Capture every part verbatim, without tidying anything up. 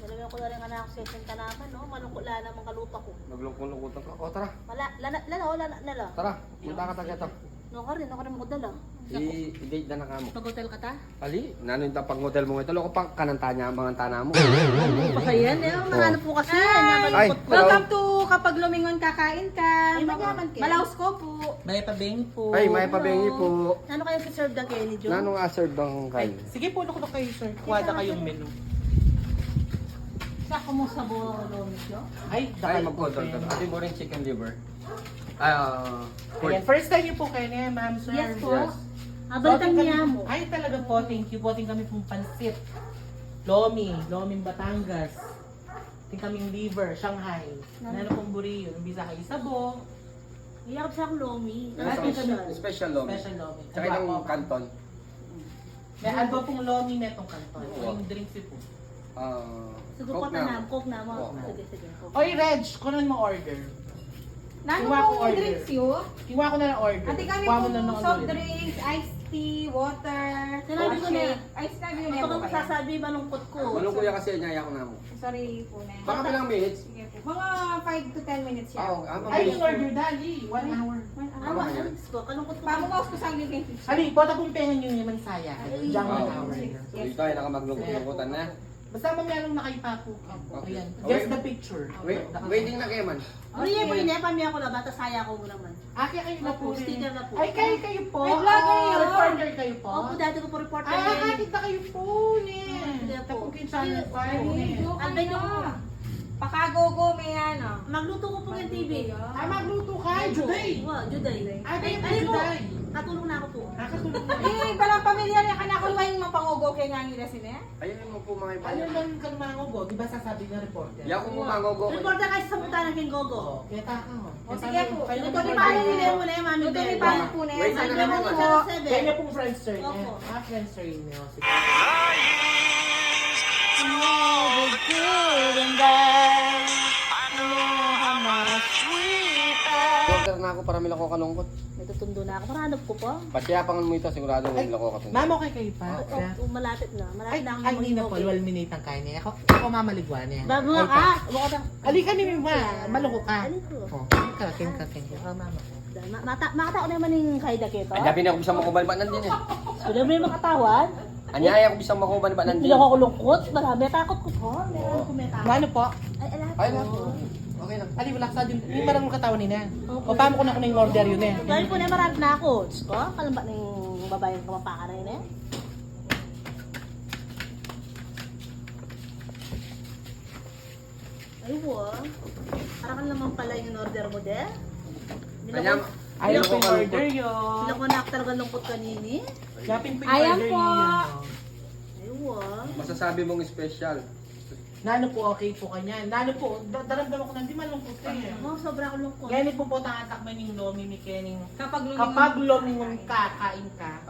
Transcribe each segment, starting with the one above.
Dalawa ko na rin anak sa isang tanaman, no? Malungkot lang naman kalupa ko. Maglungkot-lungkot ka. O, tara. Wala, lala, lala, o, lala, lala. Tara, punta ka taga to. No, ka rin, no, ka rin makadala. I-, i-date na na kamo. Pag-hotel ka ta? Ali, nanu yung pag-hotel mo ito? Loko pa, kananta niya, mga tana mo. Baka yan, eh. Mga ano po kasi yan, yan, ay, malungkot po. Welcome to Kapag Lumingon Kakain Ka. Ay, manyaman kayo. Malaos ko po. May pabengi po. Ay, may pabengi po. Ano kayo si Sir Dageni, Jo? Nanu nga, Sir Dageni? Ay, sige po, loko na kayo, sir. Kuha na kayong menu. Sa kumusta po, Lomi, Jo? Ay, ay, dakal po, mag-order ka. Atin mo rin chicken liver. Ah, ayan, first time niyo po kayo niya, ma'am, sir? Yes po. Yes. Ah, balitan niya mo. Ay, talaga po, thank you po. Atin kami pong pansit. Lomi, Loming Batangas. Atin kaming liver, Shanghai. Nanu pong buri yun? Bisa kayo sabo. Iyakap sa akong Lomi. Special. Special Lomi. Special Lomi. Tsaka yung kanton. May alba pong Lomi, may tong kanton. Oo. Yung drinks po. Ah, sige po, Coke na. Tanam, Coke na mo. Oo. Sige, sige, Coke. Oy, Reg, kunan mo order. Nanu pong drinks yu? Kiwa ko na lang order. Ati kami pong soft drinks, iced tea, water. Sinabi ko na. Ice na yun. Kapag masasabi, malungkot ko. Malungkot yan kasi niyaya ko na mo. Sorry po, ne. Baka ilang minutes? Sige po. Mga five to ten minutes yan. Ah, okay. Ay, yung order, dali. One hour. One hour. Awa, Diyos ko, kalungkot ko. Pamukaos ko sa akin. Ali, bota pong pengan yung naman saya. Ay, diyan, one hour. Yes. Ito ay nakamaglungkot-lungkutan na. Basta mamaya nung nakaipa po. Opo. Ayan. Just the picture. Wait, waiting na kayo man. Ay, ay, ay, pami ako na bata, saya ko mo naman. Ake kayo na po. Opo, sticker na po. Ay, kayo, kayo po. Ay, vlogger yun. Reporter kayo po. Opo, dati ko po reporter. Ay, yun. Akakit na kayo po, ne. Hmm, sige po. Tapos yung channel ko, ay, ne. Albay ko po. Pakagogo, may ano. Magluto ko po ng T V. Ah, magluto ka? Ay, Juday. Wa, Juday. Ay, kayo po, Juday. Katulong na ako po. Ah, katulong na. Eh, palang pamilya niya ka na, kung yung mapangogo kay Nangila sine? Ayun mo po, mga iba. Ano man kang mangogo? Di ba sasabi ng reporter? Yaku mo mangogo. Reporter kasi sa punta ng King Gogo. Oo, kita ka mo. O, sige po. Luto ni Pano ni Leo na yan, Mami Bel. Luto ni Pano po na yan. Wait, ano naman po? Kanya pong friendster niya. Opo. Ah, friendster niya. Sige. Order na ako para milako kalungkot. May tutundo na ako. Maranop ko pa. Pasiyapangan mo ito, sigurado. Ay, milako ka tundo. Ma'am, okay kayo pa? Opo, malapit na. Malapit na ang, ay, hindi na po. Luwal minitang kain niya. Ako, ako mamaligwa niya. Bago nga ka. Halika ni Mima. Maloko ka. Halika. Oh, halika, ken ka, ken ka. Oh, mama. Ma-, mata-, makatao naman yung kaida kito. Anya, pina ko bisang makuban ba nandin eh. Sudah may makatawan? Anya, ayaw ko bisang makuban ba nandin? Pila ko lungkot, marami. Takot ko po. Meron ko may takot. Ano po? Ay, ala po. Ay, ala po. Okay lang. Ali, wala sa din. Yung parang makatawan nina. Opo. O, paano ko na kung yung order yun eh? Dahil po na marami na ako. Diyos ko, kalamba na yung babae ng Kapampangan na yun eh. Ay, wa. Para ka naman pala yung order mo, de. Ayaw po yung order yun. Nila ko na talaga lungkot kanini. Yapin po yung order yun. Ay, wa. Masasabi mong special. Nanu po, okay po kanya. Nanu po, da-, daramdaman ko na, di malungkot ka eh. Oh, sobra ko lungkot. Gani po po, tangatak man yung Lomi, mi kening kapag lumingon kakain ka.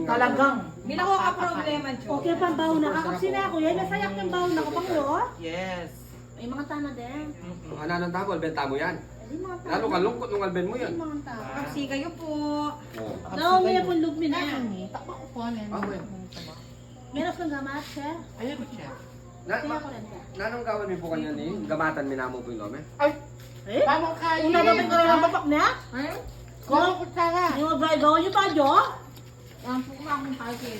Talagang. Mila ko ka problema, Jo. Okay, pambaho na. Kapag sina ko, yan, nasayak ng baho na kapag lo. Yes. Ay, mga tana din. Ang nanang tabo, alben tamo yan. Ay, mga tana. Lalo ka lungkot nung alben mo yan. Ay, mga tana. Kapsi kayo po. Oo. Daw, may pun lub mi na. Takbo ko po, ano yan? Ah, well. Meron kang gamat, sir? Ayun, sir. Na, ma-, nanong gawan mi po kanyan ni? Gamatan mi namo po yung lome. Ay! Eh? Tama kayo. Una ba kayo ang bapak niya? Eh? Kuha ko kutsara. Yung mga gawan niyo pa, Jo? Ang po, kumain pa kayo.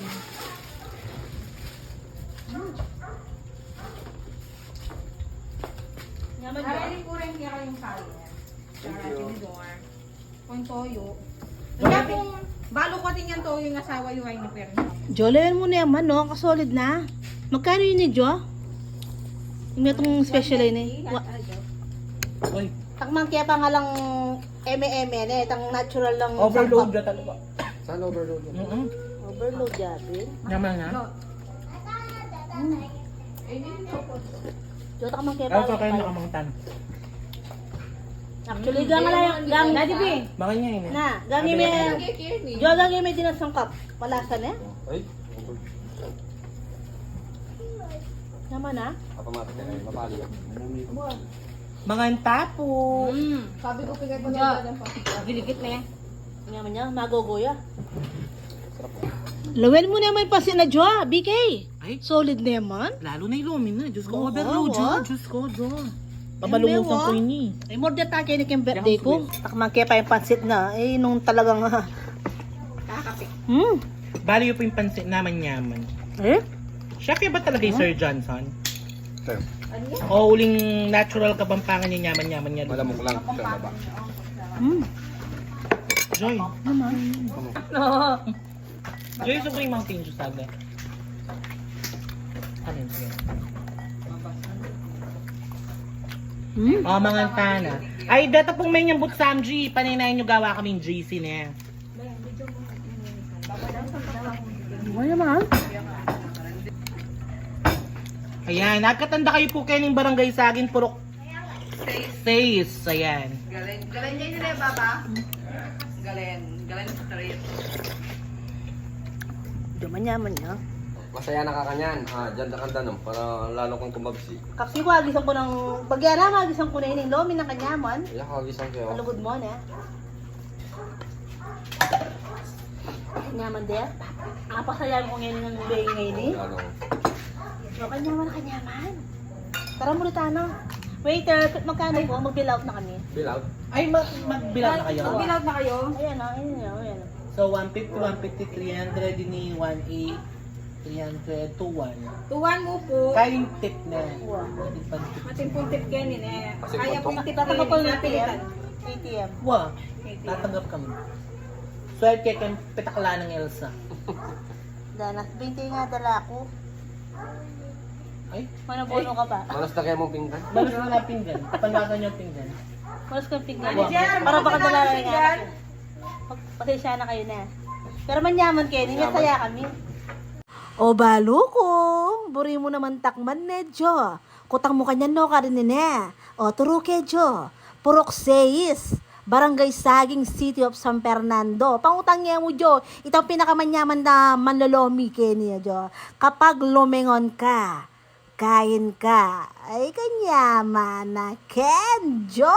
Yaman, Jo. Aray, kurang niya kayong kain. Thank you. Kung toyo. Kaya kung balo ko din yan toyo yung asawa yung ay ni Perno. Jolly, mo na yaman, no? Kasolid na. Magkano yun ni Jo? Yung itong special ay ni. Wa-, uy. Takman kaya pa nga lang eme-eme, ne? Itang natural lang. Overload sangkap. Ka talaga. Saan overload yun? Mm-mm. Overload, yabi. Yaman na. Jota ka mang kebab. Ay, kakain na kamang tan. Actually, gang ala, gang, Daddy B. Baka niya ini. Na, gang ini. Jo, gang ini, di na sangkap. Malasa na. Ay. Naman, ah. Apa mata ka na, mapali yan. Mga tapo. Mm. Sabi ko, pigay pa lang. Giligit na yan. Nga man niya, magogoya. Sarap po. Lawen mu naman ing pansit na, Jo, B K. Ay. Solid naman. Lalo na ing lomi na. Diyos ko, overload, Jo. Diyos ko, Jo. Pabalusan ko ini. Ay, morde ta keni king birthday ku. Takman ke pa ing pansit na. Eh, nung talagang, ah. Hmm. Bali yu pu ing pansit na manyaman. Eh? Chef ya ba talaga ing Sir Johnson? Sir. O uling natural Kapampangan ya, nyaman-nyaman ya. Malamok lang, sir, baba. Hmm. Joy. Naman. Joy, sobra ing Mountain Dew, sabi. Ano yun? Sige. Hmm. O, mangan ta na. Ay, deta pung menyambut, Samji. Panay na yu gawa kaming J C na. Ano naman? Ayan, nagkatanda kayu pu kening Barangay Saging, Purok Seis. Ayan. Galen, galen niya yun eh, Baba. Galen, galen straight. Duman yaman niya. Masaya na ka kanyan. Ah, diyan da kang danum para lalo kang kumabsi. Kaksi ku, agisan ku nang, bagya na, agisan ku na ining lomi na kanyaman. Iya, kagisan kayo. Kalugud mo na. Kanyaman de. Apa saya mo ngayon ng bengay ni? Ano? So, kanyaman, kanyaman. Tara, muli tayo na. Waiter, magkano po? Mag-bill out na kami. Bill out? Ay, mag, mag-bill out na kayo? Mag-bill out na kayo? Ayan o, ayan o, ayan o. So, one fifty, one fifty, three hundred, ini one eight, three hundred, two one. Two one mu pu. Kaya ing tip na. Wow. Ating pang tip. Mating pung tip keni ne. Kasi kaya pung tip. Tatanggap ko ng A T M. A T M. Wa. A T M. Tatanggap kami. Swerte kang pitakla ng Elsa. Danas, bente nga dala ku. Ay. Manabuno ka pa. Malas na kaya mong pinggan? Malas na nga pinggan. Panasan yung pinggan. Malas kang pinggan. Wa. Para baka dala lang nga. Pasensya na kayo na. Pero manyaman kayo, ninyo saya kami. O balu ku, buri mu naman takman ne, Jo. Kutang mu kanyan no, karin ne. O turu ke, Jo. Purok seis, Barangay Saging, City of San Fernando. Pangutang ye mu, Jo. Itang pinakamannyaman na manlolomi keni, Jo. Kapag lumingon ka, kain ka. Ay, kanyaman na ken, Jo.